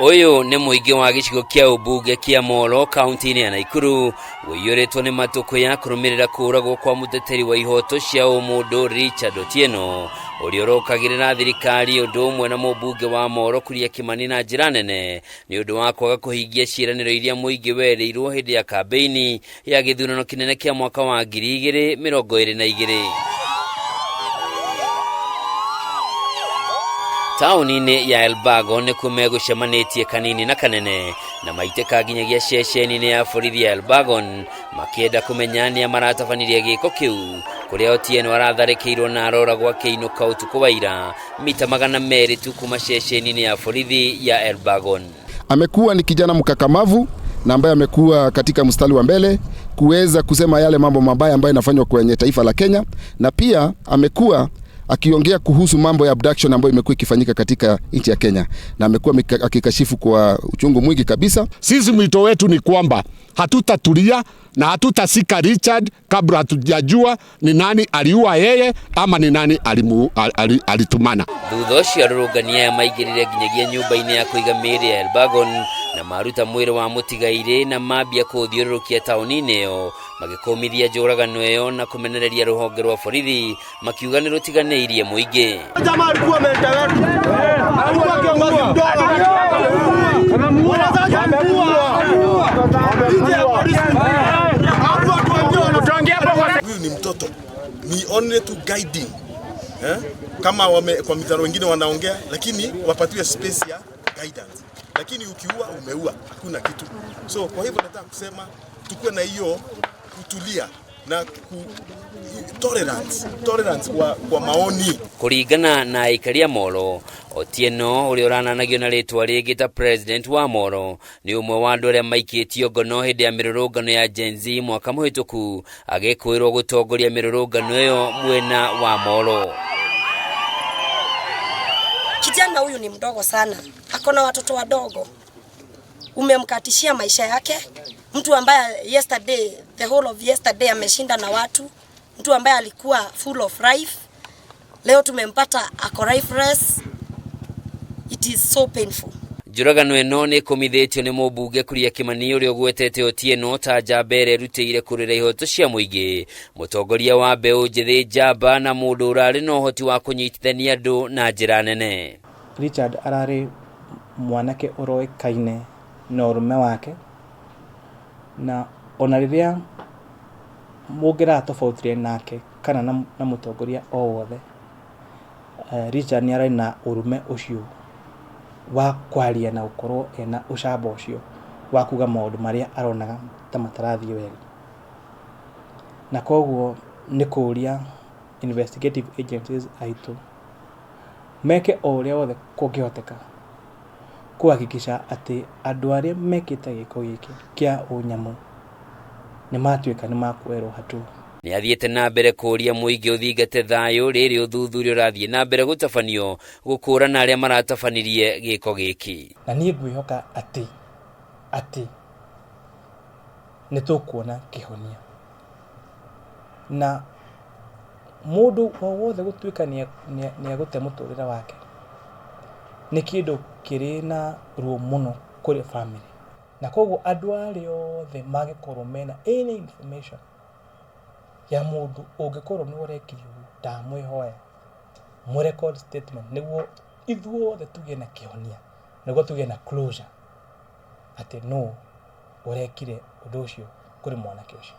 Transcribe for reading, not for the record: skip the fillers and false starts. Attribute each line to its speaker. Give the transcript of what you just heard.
Speaker 1: Ũyũ nĩ mũingĩ wa gĩcigo kĩa ũmbunge kĩa Molo kaunti-inĩ ya Naikuru ũiyũrĩtwo nĩ matũkũ ya kũrũmĩrĩra kũũragwo kwa mũteteri wa ihoto cia ũmũndũ Richard Otieno ũrĩa ũrokagĩrĩra thirikari ũndũ ũmwe na mũmbunge wa Molo Kuria Kimani na njĩra nene nĩ ũndũ wa kwaga kũhingia ciĩranĩro iria mũingĩ werĩirwo hĩndĩ ya kambĩini ya gĩthurano kĩnene kĩa mwaka wa 2022. Taũni-inĩ ya Elbagon nĩkuo megũcemanĩtie kanini na kanene na maitĩka nginyagia ceceni-inĩ ya borithi ya Elbagon makĩenda kũmenya nĩa maratabanirie gĩko kĩu kũrĩa Otieno aratharĩkĩirwo na aroragwo akĩinũka ũtukũ wa ira mita 200 tu kuma ceceni-inĩ ya borithi ya Elbagon.
Speaker 2: Amekuwa ni kijana mkakamavu na ambaye amekuwa katika mstari wa mbele kuweza kusema yale mambo mabaya ambayo yanafanywa kwenye taifa la Kenya, na pia amekuwa akiongea kuhusu mambo ya abduction ambayo imekuwa ikifanyika katika nchi ya Kenya, na amekuwa akikashifu kwa uchungu mwingi kabisa.
Speaker 3: Sisi mwito wetu ni kwamba hatutatulia na hatutasika Richard kabla hatujajua ni nani aliua yeye ama ni nani alitumana.
Speaker 1: Thutha ũcio arũrũngani aya maingĩrire nginyagia nyũmba-inĩ ya kũiga mĩĩrĩ ya Elbagon na maruta mwĩrĩ wa mũtigairĩ na mambia kũũthiũrũrũkia taũni-inĩ ĩyo magĩkũmithia njũragano ĩyo na kũmenereria rũhonge rwa borithi makiuga nĩ rũtiganĩirie mũingĩ.
Speaker 4: Jamaa alikuwa mentor wetu, alikuwa kiongozi mdogo, wanataka kumuua nje ya polisi, alafu watu wengine
Speaker 5: Huyu ni mtoto, ni only to guiding eh? Kama wame, kwa mitaro wengine wanaongea, lakini wapatiwe space ya guidance, lakini ukiua umeua, hakuna kitu. So kwa hivyo nataka kusema tukuwe na hiyo kutulia na tolerance kwa maoni.
Speaker 1: Kũringana na aikari a Molo, Otieno ũrĩa ũrananagio na rĩtwa rĩngĩ ta president wa Molo nĩ ũmwe wa andũ arĩa maikĩtio ngono hĩndĩ ya mĩrũrũngano ya Gen Z mwaka mũhĩtũku agĩkwĩrwo gũtongoria mĩrũrũngano ĩyo mwena wa Molo.
Speaker 6: Kijana huyu ni mdogo sana, ako na watoto wadogo, umemkatishia maisha yake. Mtu ambaye yesterday, the whole of yesterday ameshinda na watu, mtu ambaye alikuwa full of life, leo tumempata ako lifeless. It is so painful.
Speaker 1: Njũragano ĩno nĩ ĩkũmithĩtio nĩ mũmbunge Kuria Kimani ũrĩa ũgwetete Otieno ta njamba ĩrĩa ĩrutĩire kũrĩra ihoto cia mũingĩ, mũtongoria wa mbeũ njĩthĩ njamba na mũndũ ũrarĩ na ũhoti wa kũnyitithania andũ na njĩra nene.
Speaker 7: Richard ararĩ mwanake ũroĩkaine na ũrũme wake, na ona rĩrĩa mũngĩratofautire nake kana na mũtongoria o wothe, Richard nĩ ararĩ na ũrũme ũcio wa kwaria na gũkorwo ena ũcamba ũcio wa kuga maũndũ marĩa aronaga ta matarathiĩ wega. Na koguo nĩ kũũria investigative agencies aitũ meke o ũrĩa wothe kũngĩhoteka kũhakikisha atĩ andũ arĩa mekĩte gĩko gĩkĩ kĩa ũnyamũ nĩ matuĩka nĩ makuoerwo hatua.
Speaker 1: Nĩ athiĩte na mbere kũũria mũingĩ ũthingate thayũ rĩrĩ ũthuthuria ũrathiĩ na mbere gũtabanio gũkũũrana arĩa maratabanirie gĩko gĩkĩ.
Speaker 7: Na niĩ ngwĩhoka atĩ nĩ tũkuona kĩhonia na mũndũ o wothe gũtuĩka nĩ egũte mũtũrĩre wake nĩ kĩndũ kĩrĩ na ruo mũno kũrĩ family, na koguo andũ arĩa othe mangĩkorwo mena any information ya mũndũ ũngĩkorwo nĩ ũrekire ũguo, ndamwĩhoya mũ record statement nĩguo ithuothe tũgĩe na kĩhonia, nĩguo tũgĩe na closure atĩ nũ ũrekire ũndũ ũcio kũrĩ mwanake ũcio.